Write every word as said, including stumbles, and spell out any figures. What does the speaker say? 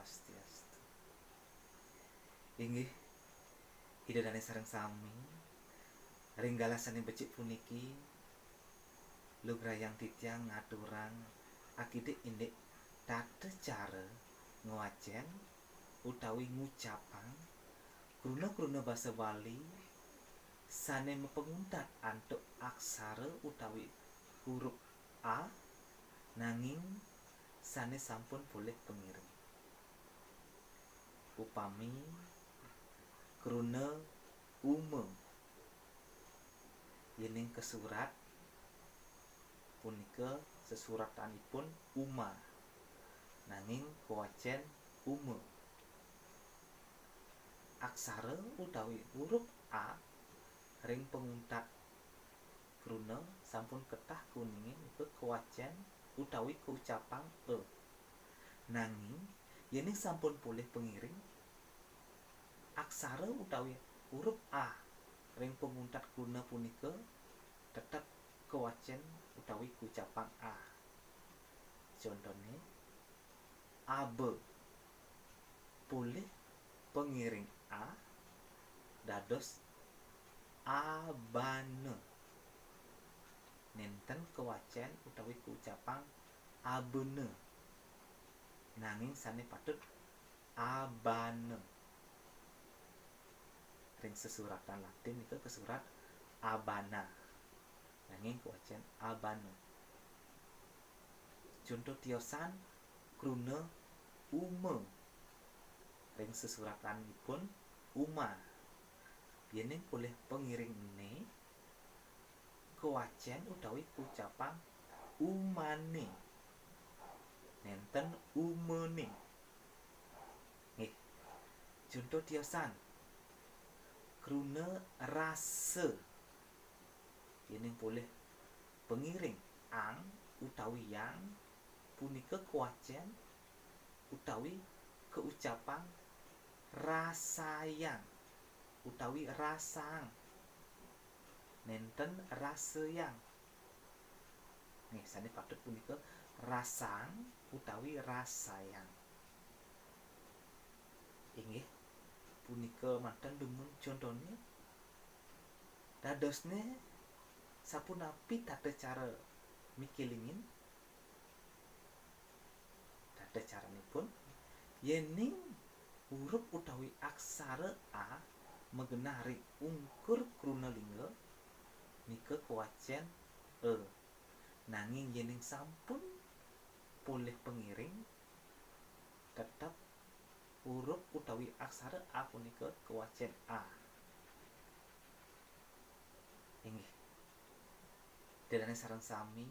Swastiastu. Inggih, Ida dané sareng sami, ring galah sané becik puniki, lugrayang titiang ngaturang akidik indik tata cara ngwacén utawi ngucapang kruna-kruna basa Bali sané mapanguntat antuk aksara utawi huruf A, nanging sané sampun polih pangiring. Upami kruna uma, yéning kasurat punika sesuratanipun uma, nanging kawacén uma. Aksara utawi huruf A ring panguntat kruna sampun ketah kuningin nika kawacén utawi kaucapang e. Nanging yéning sampun polih pangiring, aksara utawi huruf A ring panguntat kruna punika tetep kawacén utawi kaucapang A. Contoné, aba polih pangiring A dados abana. Nénten kawacén utawi kaucapang abana. Nanging sané patut abana. Ring sesuratan Latin nika kasurat abana. Nanging kawacén abana. Conto tiosan kruna uma. Ring sesuratanipun uma. Yéning polih pangiring né, kawacén utawi kaucapang umane. Nénten umane. Nggih. Conto tiosan. Kruna rasa. Yéning polih pangiring ang utawi yang, punika kawacén utawi kaucapang rasayang utawi rasang. Nénten rasayang. Nggih, sané patut punika rasang utawi rasayang. Inggih, punika manten dumun contoné. Dadosné sapunapi tata cara mikilingin? Tata caranipun, yéning huruf utawi aksara A magenah ring ungkur kruna lingga, nika kawacén e. Nanging yéning sampun polih pangiring, tetep huruf utawi aksara A punika kawacén a. Inggih. Ida dané sareng sami,